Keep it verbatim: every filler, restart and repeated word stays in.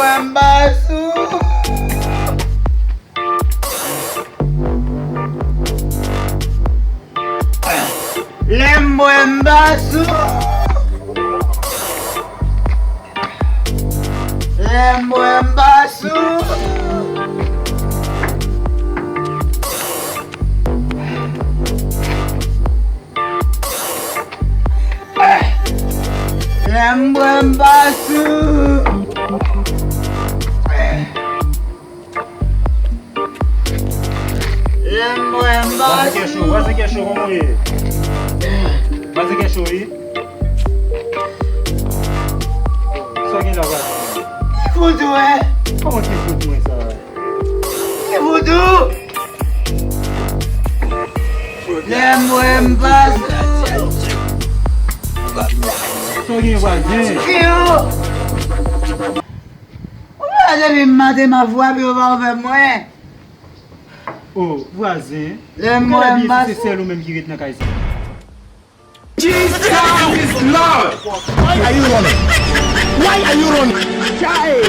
Bwè m pa sou. Lè m bwè m pa sou. Lè m bwè m pa sou. Lè m bwè m pa sou. Lè m bwè m pa sou. Vwazen Kèchou, vwazen Kèchou, kòman w ye? Vwazen Kèchou, wi. Sa w gen la, vwazen? Ki fout ou, wi? Kòman ki fout mwen sa? Ki fout ou? Lè m bwè m pa sou. Sa w gen, vwazen? Ki ou? Ou pa depi maten m ap frape, ou pa ouvè mwen. O, vwazen. Lè m wè m pa sou. Se sèl ou menm ki ret nan kay sa. Jesus is Lord. Why are you running? Why are you running? Chai!